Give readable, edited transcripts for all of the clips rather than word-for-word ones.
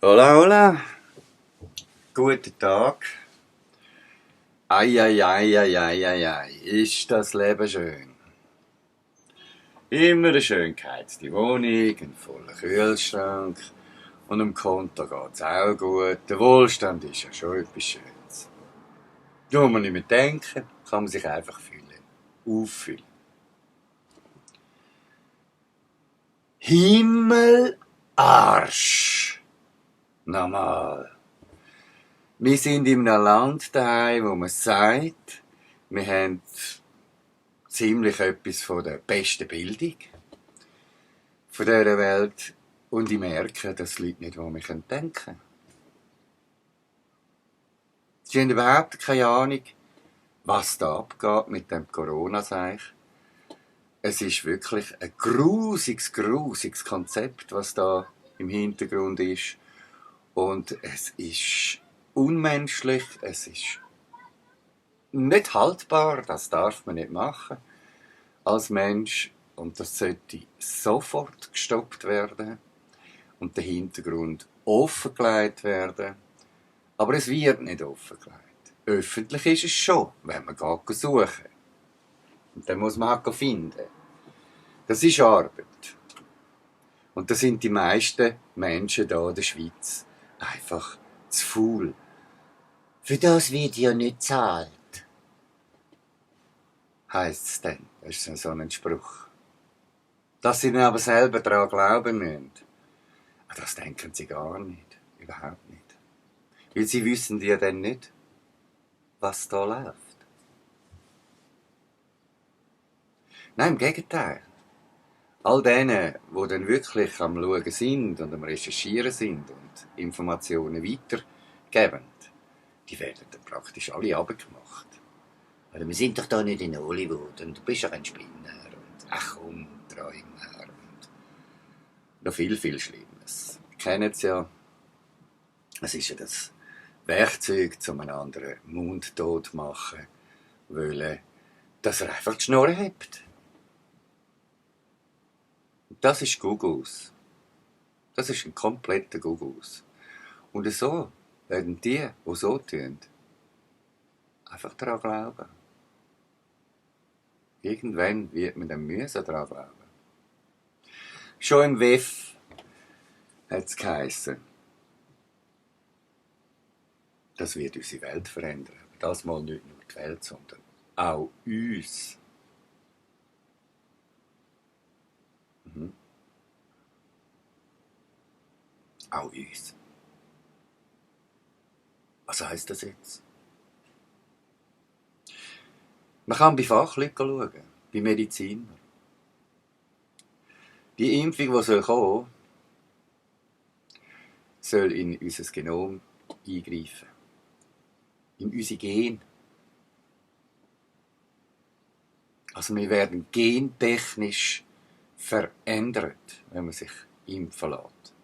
Hola, hola. Guten Tag. Ei, ei, ei, ei, ei, ei, ei. Ist das Leben schön? Immer eine schön geheizte Wohnung, ein voller Kühlschrank und am Konto geht's auch gut. Der Wohlstand ist ja schon etwas Schönes. Da muss man nicht mehr denken, kann man sich einfach fühlen. Auffüllen. Himmel, Arsch. Nochmal. Wir sind in einem Land daheim, wo man sagt, wir haben ziemlich etwas von der besten Bildung von dieser Welt und ich merke, dass die Leute nicht an mich denken können. Sie haben überhaupt keine Ahnung, was da abgeht mit dem Corona-Seich. Es ist wirklich ein grusiges Konzept, was da im Hintergrund ist. Und es ist unmenschlich, es ist nicht haltbar, das darf man nicht machen als Mensch. Und das sollte sofort gestoppt werden und der Hintergrund offengelegt werden. Aber es wird nicht offengelegt. Öffentlich ist es schon, wenn man geht suchen. Und dann muss man auch finden. Das ist Arbeit. Und da sind die meisten Menschen hier in der Schweiz einfach zu faul. Für das wird ja nicht zahlt, heisst es dann. Das ist so ein Spruch. Dass sie dann aber selber daran glauben müssen, das denken sie gar nicht. Überhaupt nicht. Weil sie wissen ja dann nicht, was da läuft. Nein, im Gegenteil. All denen, die dann wirklich am Schauen sind und am Recherchieren sind und Informationen weitergeben, die werden dann praktisch alle abgemacht. Oder wir sind doch da nicht in Hollywood und du bist doch ein Spinner und ach komm, Träumer und noch viel Schlimmes. Wir kennen es ja. Es ist ja das Werkzeug, um einen anderen mundtot zu machen, wollen, dass er einfach die Schnurre hebt. Das ist Gugus. Das ist ein kompletter Gugus. Und so werden die so tun, einfach daran glauben. Irgendwann wird man dann müssen daran glauben. Schon im WEF hat es geheissen, das wird unsere Welt verändern. Das mal nicht nur die Welt, sondern auch uns. Auch uns. Was heisst das jetzt? Man kann bei Fachleuten schauen, bei Medizinern. Die Impfung, die kommen soll in unser Genom eingreifen. In unsere Gen. Also wir werden gentechnisch verändert, wenn man sich impfen lässt.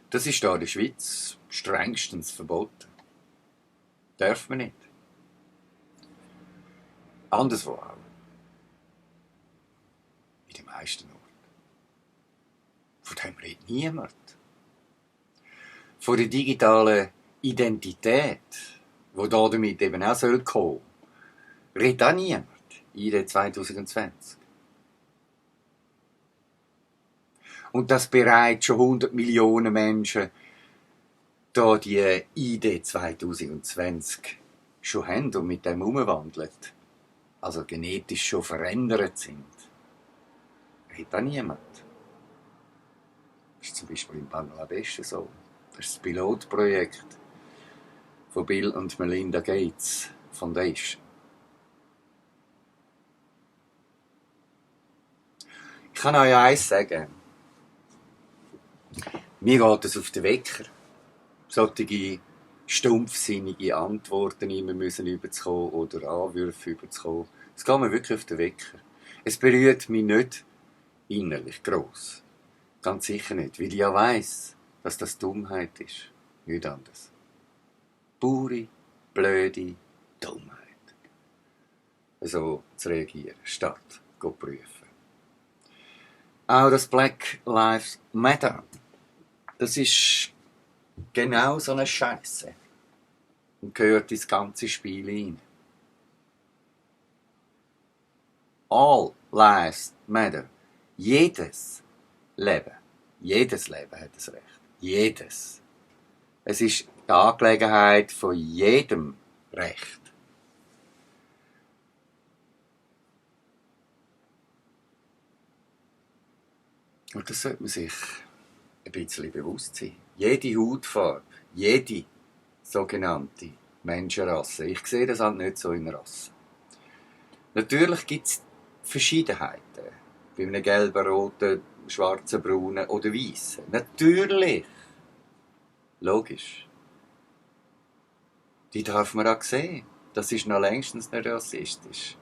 Das ist hier in der Schweiz strengstens verboten. Darf man nicht. Anderswo auch. In den meisten Orten. Von dem redet niemand. Von der digitalen Identität, die damit eben auch kommen soll, redet auch niemand. ID 2020. Und dass bereits schon 100 Millionen Menschen da die ID 2020 schon haben und mit dem umwandeln, also genetisch schon verändert sind, redet auch niemand. Das ist zum Beispiel in Bangladesch so. Das ist das Pilotprojekt von Bill und Melinda Gates Foundation. Ich kann euch eins sagen. Mir geht es auf den Wecker. Solche stumpfsinnige Antworten immer müssen überzukommen oder Anwürfe überzukommen. Es geht mir wirklich auf den Wecker. Es berührt mich nicht innerlich gross. Ganz sicher nicht, weil ich ja weiss, dass das Dummheit ist. Nicht anders. Pure, blöde Dummheit. So zu reagieren, statt zu prüfen. Auch das Black Lives Matter Das ist genau so eine Scheiße und gehört ins ganze Spiel hinein. All lives matter. Jedes Leben hat das Recht. Jedes. Es ist die Angelegenheit von jedem Recht. Und das sollte man sich ein bisschen bewusst sein. Jede Hautfarbe, jede sogenannte Menschenrasse. Ich sehe das halt nicht so in Rassen. Natürlich gibt es Verschiedenheiten. Bei einem gelben, roten, schwarzen, braunen oder weißen. Natürlich. Logisch. Die darf man auch sehen. Das ist noch längstens nicht rassistisch.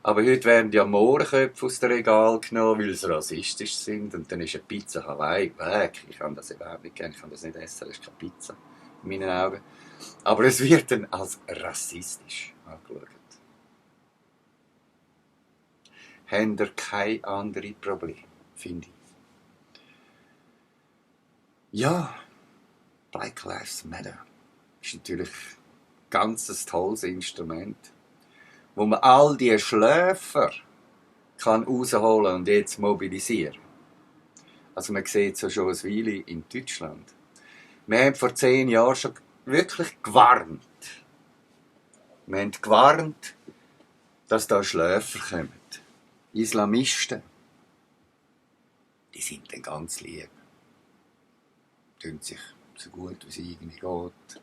Aber heute werden ja Mohrenköpfe aus dem Regal genommen, weil sie rassistisch sind. Und dann ist eine Pizza Hawaii weg. Ich kann das überhaupt nicht kennen. Ich kann das nicht essen. Das ist keine Pizza. In meinen Augen. Aber es wird dann als rassistisch angeschaut. Haben ihr kein anderes Problem, finde ich. Ja, Black Lives Matter ist natürlich ein ganz tolles Instrument, wo man all die Schläfer kann rausholen und jetzt mobilisieren. Also man sieht es ja schon eine Weile in Deutschland. Wir haben vor 10 Jahren schon wirklich gewarnt. Wir haben gewarnt, dass da Schläfer kommen. Islamisten. Die sind dann ganz lieb. Tun sich so gut, wie es irgendwie geht.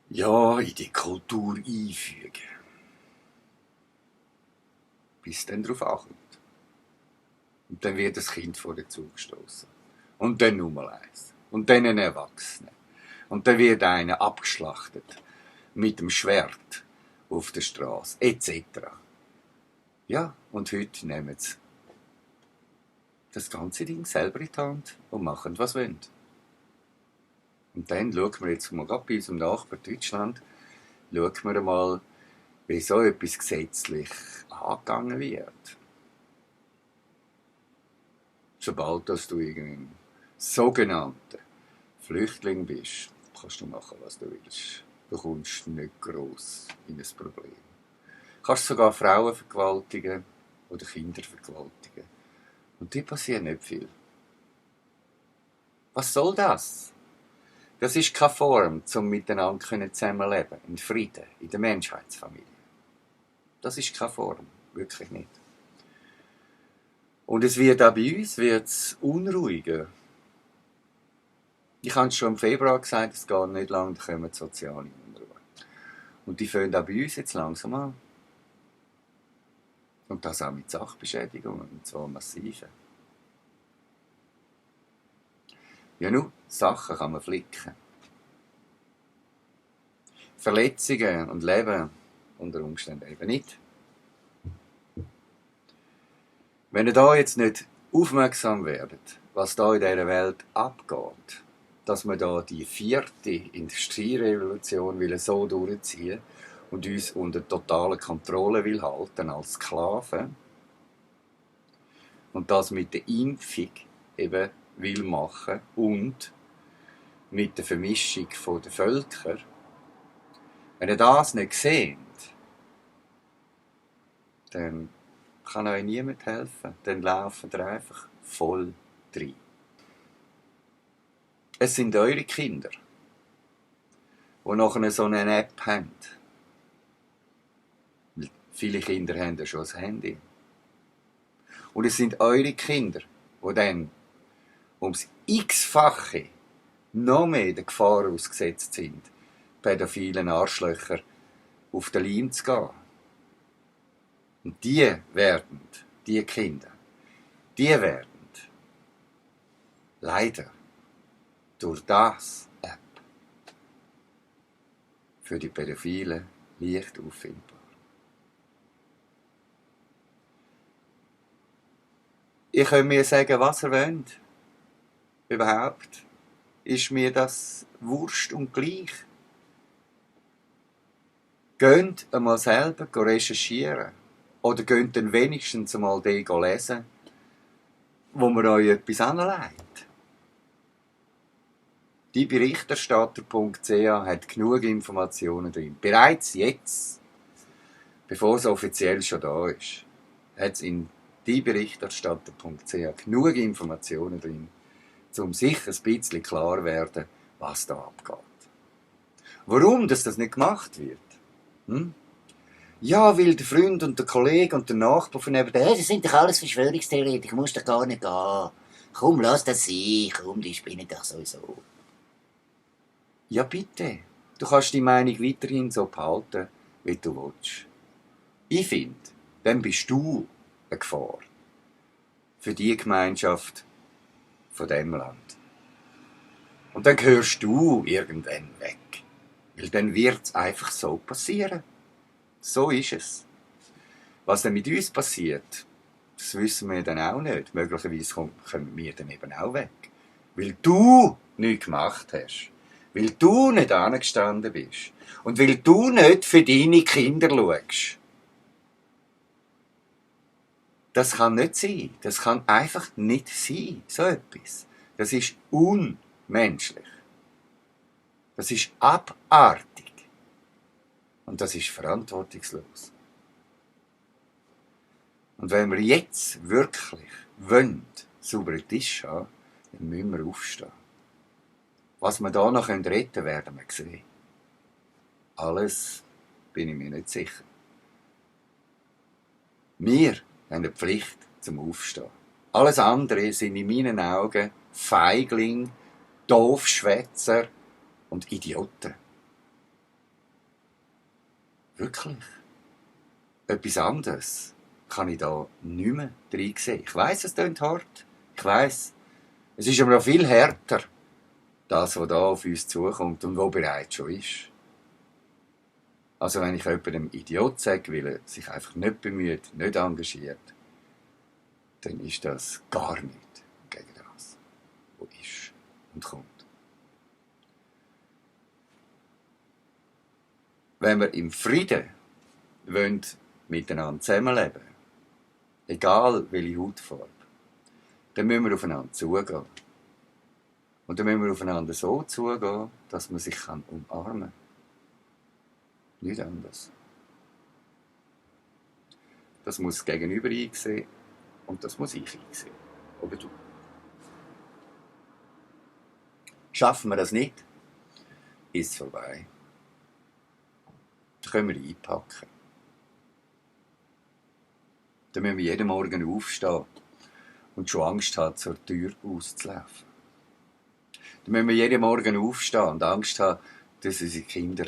Ja, in die Kultur einfügen. Bis es dann darauf ankommt. Und dann wird das Kind vor den Zug gestoßen. Und dann Nummer eins. Und dann ein Erwachsener. Und dann wird einer abgeschlachtet. Mit dem Schwert auf der Straße. Etc. Ja, und heute nehmen sie das ganze Ding selber in die Hand und machen, was sie wollen. Und dann schauen wir jetzt mal bei unserem Nachbarn Deutschland, schauen wir mal, wie so etwas gesetzlich angegangen wird. Sobald dass du irgendein sogenannter Flüchtling bist, kannst du machen, was du willst. Du kommst nicht gross in ein Problem. Du kannst sogar Frauen vergewaltigen oder Kinder vergewaltigen. Und die passiert nicht viel. Was soll das? Das ist keine Form, um miteinander zusammenleben, in Frieden, in der Menschheitsfamilie. Das ist keine Form, wirklich nicht. Und es wird auch bei uns unruhiger. Ich habe es schon im Februar gesagt, es geht nicht lange, da kommen die soziale Unruhe. Und die fangen auch bei uns jetzt langsam an. Und das auch mit Sachbeschädigungen, und zwar massive. Ja, nun, Sachen kann man flicken. Verletzungen und Leben unter Umständen eben nicht. Wenn ihr da jetzt nicht aufmerksam werdet, was da in dieser Welt abgeht, dass wir da die 4. Industrierevolution will so durchziehen und uns unter totaler Kontrolle will halten als Sklaven und das mit der Impfung eben will machen und mit der Vermischung der Völker. Wenn ihr das nicht seht, dann kann euch niemand helfen. Dann laufen ihr einfach voll rein. Es sind eure Kinder, die nachher so eine App haben. Viele Kinder haben ja schon ein Handy. Und es sind eure Kinder, die dann ums x-fache noch mehr der Gefahr ausgesetzt sind, pädophilen Arschlöcher auf den Leim zu gehen. Und die Kinder, leider durch das App für die Pädophilen leicht auffindbar. Ihr könnt mir sagen, was ihr wollt. Überhaupt ist mir das Wurst und gleich. Geht einmal selber recherchieren. Oder geht dann wenigstens einmal den lesen, wo man euch etwas anlegt. Die Berichterstatter.ch hat genug Informationen drin. Bereits jetzt, bevor es offiziell schon da ist, hat es in dieberichterstatter.ch genug Informationen drin, um sich ein bisschen klar zu werden, was da abgeht. Warum das nicht gemacht wird? Ja, weil der Freund und der Kollege und der Nachbar von nebenan, das sind doch alles Verschwörungstheoretiker, musst doch gar nicht gehen. Komm, lass das sein, komm, die spinnen doch sowieso. Ja, bitte. Du kannst die Meinung weiterhin so behalten, wie du willst. Ich finde, dann bist du eine Gefahr für die Gemeinschaft von diesem Land. Und dann gehörst du irgendwann weg. Weil dann wird es einfach so passieren. So ist es. Was dann mit uns passiert, das wissen wir dann auch nicht. Möglicherweise kommen wir dann eben auch weg. Weil du nichts gemacht hast. Weil du nicht angestanden bist. Und weil du nicht für deine Kinder schaust. Das kann nicht sein. Das kann einfach nicht sein. So etwas. Das ist unmenschlich. Das ist abartig. Und das ist verantwortungslos. Und wenn wir jetzt wirklich sauberen Tisch haben, dann müssen wir aufstehen. Was wir da noch retten können, werden wir sehen. Alles bin ich mir nicht sicher. Wir haben eine Pflicht zum Aufstehen. Alles andere sind in meinen Augen Feigling, Doofschwätzer und Idioten. Wirklich. Etwas anderes kann ich da nicht mehr drin sehen. Ich weiss, es klingt hart. Ich weiss. Es ist aber noch viel härter, das, was da auf uns zukommt und was bereits schon ist. Also wenn ich jemandem Idiot sage, weil er sich einfach nicht bemüht, nicht engagiert, dann ist das gar nicht gegen das, was ist und kommt. Wenn wir im Frieden miteinander zusammenleben, egal welche Hautfarbe, dann müssen wir aufeinander zugehen. Und dann müssen wir aufeinander so zugehen, dass man sich umarmen kann. Nicht anders. Das muss das Gegenüber einsehen und das muss ich einsehen. Oder du. Schaffen wir das nicht, ist es vorbei. Dann können wir einpacken. Dann müssen wir jeden Morgen aufstehen und schon Angst haben, zur Tür auszulaufen. Dann müssen wir jeden Morgen aufstehen und Angst haben, dass unsere Kinder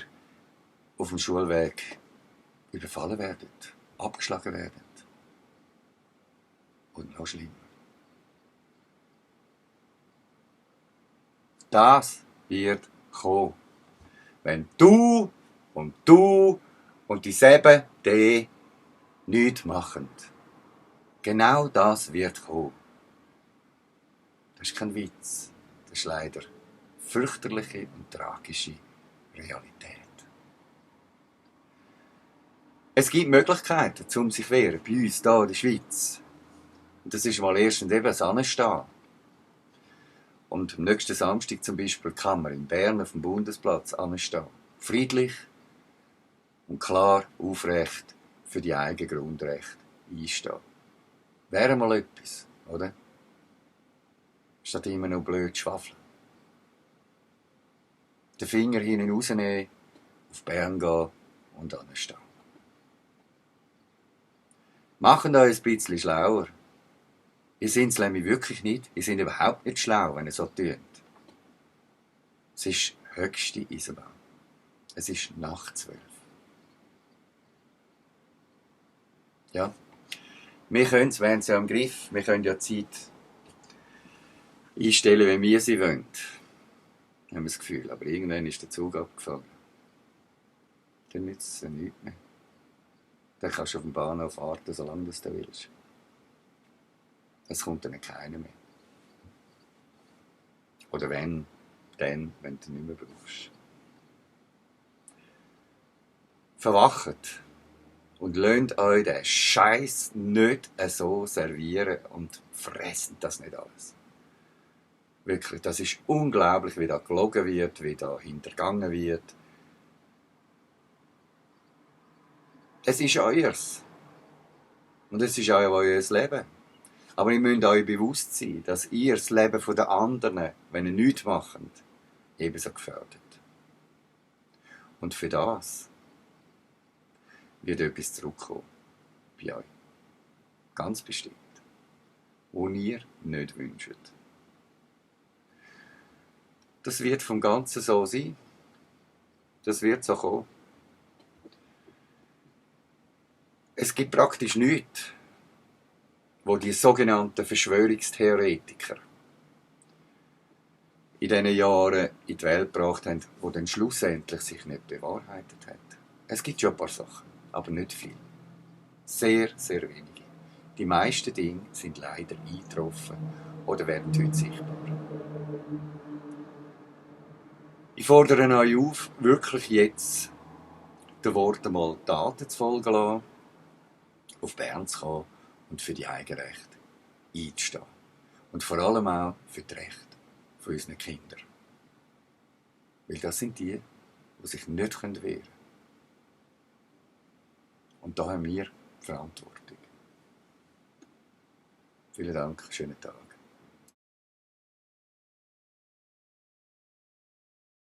auf dem Schulweg überfallen werden, abgeschlagen werden. Und noch schlimmer. Das wird kommen, wenn du und die Sieben die nichts machen. Genau das wird kommen. Das ist kein Witz. Das ist leider fürchterliche und tragische Realität. Es gibt Möglichkeiten, um sich zu wehren, bei uns hier in der Schweiz. Und das ist mal erstens eben das Anstehen. Und am nächsten Samstag zum Beispiel kann man in Bern auf dem Bundesplatz anstehen. Friedlich und klar aufrecht für die eigenen Grundrechte einstehen. Wäre mal etwas, oder? Statt immer noch blöd zu schwafeln. Den Finger hinten rausnehmen, auf Bern gehen und anstehen. Machen euch ein bisschen schlauer. Ihr seid es nämlich wirklich nicht. Ihr seid überhaupt nicht schlau, wenn ihr so tut. Es ist höchste Eisenbahn. Es ist nach 12. Ja. Wir können es, wir haben es ja im Griff. Wir können ja die Zeit einstellen, wie wir sie wollen. Haben wir das Gefühl. Aber irgendwann ist der Zug abgefahren. Dann nützt es ja nichts mehr. Dann kannst du auf dem Bahnhof warten, solange du willst. Es kommt dann keiner mehr. Oder wenn du nicht mehr brauchst. Verwacht Und lasst euch den Scheiß nicht so servieren und fressen das nicht alles. Wirklich, das ist unglaublich, wie da gelogen wird, wie da hintergangen wird. Es ist euers. Und es ist auch euer Leben. Aber ihr müsst euch bewusst sein, dass ihr das Leben der anderen, wenn ihr nichts macht, ebenso gefährdet. Und für das wird etwas zurückkommen bei euch. Ganz bestimmt. Was ihr nicht wünscht. Das wird vom Ganzen so sein. Das wird so kommen. Es gibt praktisch nichts, wo die sogenannten Verschwörungstheoretiker in diesen Jahren in die Welt gebracht haben, die dann schlussendlich sich nicht bewahrheitet haben. Es gibt schon ein paar Sachen, aber nicht viel. Sehr, sehr wenige. Die meisten Dinge sind leider eingetroffen oder werden heute sichtbar. Ich fordere euch auf, wirklich jetzt den Worten mal Taten zu folgen lassen, auf Bern zu kommen und für die Eigenrechte einzustehen. Und vor allem auch für die Rechte von unseren Kindern. Weil das sind die sich nicht wehren können. Und da haben wir Verantwortung. Vielen Dank, schönen Tag.